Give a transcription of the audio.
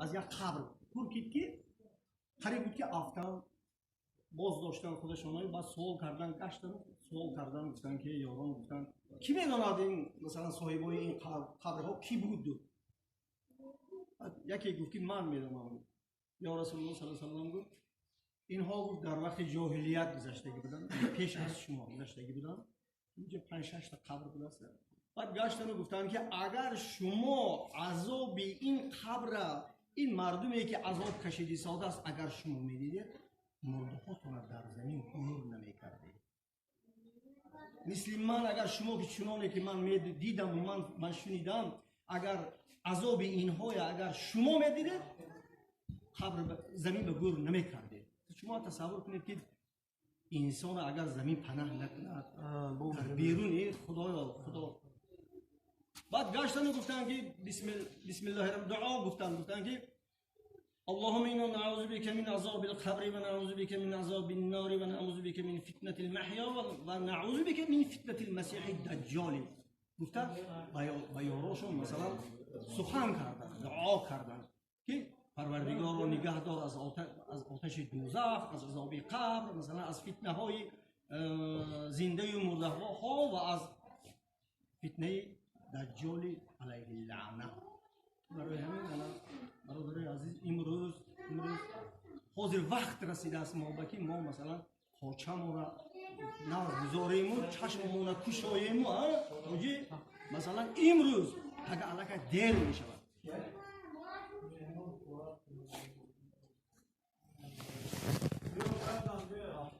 Аз як қабр пуркид, ки қариб буд, ки афтан. Боз доштан худашоно, баъд суол кардан, гаштан, суол кардан, гуфтан, ки ёрон гуфтан: «Кӣ медонад, ин масалан соҳибои ин қабрҳо кӣ буд?» Яке гуфт, ки ман медонам. Ё Расулулло саллаллоҳу алайҳи васаллам гуфт: «Инҳо», гуфт, «дар вақти ҷоҳилият гузаштагӣ буданд, пеш аз шумо гузаштагӣ буданд. Инҷо панҷ шашта қабр будааст». Баъд гаштану гуфтанд, ки агар шумо азоби ин қабра, ин мардуме ки азоб кашидисодааст, агар шумо медидед, мурдаҳотонро дар замин гӯр намекардед. Мисли ман, агар шумо ки чуноне ки ман дидаму ман шунидам, агар азоби инҳоя агар шумо медидед, қабр замин ба гӯр намекардед». Шумо тасаввур кунед, ки инсон агар замин панаҳ накунад дар берун, худоё, худо. Баъд гаштану гуфтанд, ки бисмиллаҳи, дуо гуфтанд, гуфтанд, ки اللهم إنا نعوذ بك من عذاب القبر ونعوذ بك من عذاب النار ونعوذ بك من فتنة المحيا ونعوذ بك من فتنة المسيح الدجال. Гуфтанд, ба ёрошон масалан сухан карданд, дуо карданд, ки Парвардигорро нигаҳдор аз оташи дӯзах, аз азоби қабр, масалан аз фитнаҳои зиндаю мурдаҳо ва аз фитнаи Даҷҷоли алайҳи лаъна. Барои ҳамин, ана, бародарои азиз, имрӯз ҳозир вақт расидааст мо ба ки мо масалан қочамонро нав гузорему, чашмамонро кушоему. Ҳоҷи, масалан, имрӯз ага аллакай дер мешавад.